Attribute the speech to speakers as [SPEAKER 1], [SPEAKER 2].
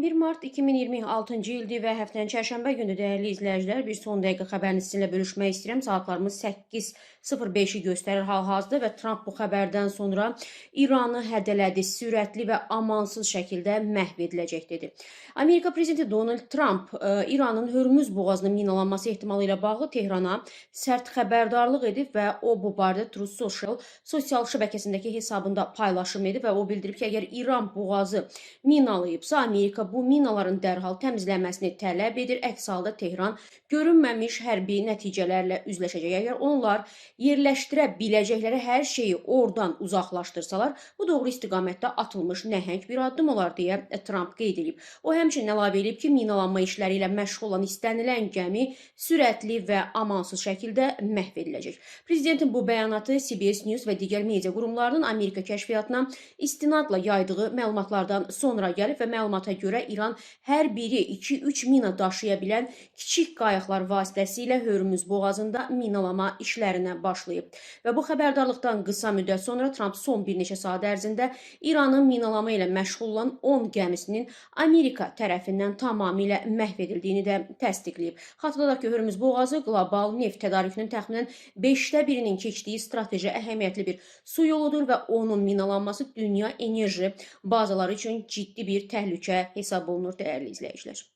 [SPEAKER 1] 11 mart 2026-cı ildir və həftənin çərşənbə günü, dəyərli izləyicilər, bir son dəqiqə xəbərini sizinlə bölüşmək istəyirəm. Saatlarımız 8:05-i göstərir hal-hazırda və Tramp bu xəbərdən sonra İranı hədələdi, sürətli və amansız şəkildə məhv ediləcək dedi. Amerika prezidenti Donald Tramp İranın Hörmüz boğazının minalanması ehtimalı ilə bağlı Tehrana sərt xəbərdarlıq edib və o bu barədə Truth Social sosial şəbəkəsindəki hesabında paylaşım edib və o bildirib ki, əgər İran boğazı minalayıbsa, Amerika bu minaların dərhal təmizlənməsini tələb edir. Əks halda Tehran görünməmiş hərbi nəticələrlə üzləşəcək. Əgər onlar yerləşdirə biləcəkləri hər şeyi oradan uzaqlaşdırsalar, bu doğru istiqamətdə atılmış nəhəng bir addım olar deyə Tramp qeyd edib. O həmçinin əlavə edib ki, minalanma işləri ilə məşğul olan istənilən gəmi sürətli və amansız şəkildə məhv ediləcək. Prezidentin bu bəyanatı CBS News və digər media qurumlarının Amerika kəşfiyyatına istinadla yaydığı məlumatlardan sonra gəlib və məlumata görə İran hər biri 2-3 mina daşıya bilən kiçik qayıqlar vasitəsilə Hörmüz boğazında minalama işlərinə başlayıb. Və bu xəbərdarlıqdan qısa müddət sonra Tramp son bir neçə saat ərzində İranın minalama ilə məşğul olan 10 gəmisinin Amerika tərəfindən tamamilə məhv edildiyini də təsdiqləyib. Xatırladaq ki, Hörmüz boğazı qlobal neft tədarükünün təxminən 1/5-inin keçdiyi strateji əhəmiyyətli bir su yoludur və onun minalanması dünya enerji bazaları üçün ciddi bir təhlükə hesab olunur, dəyərli izləyicilər.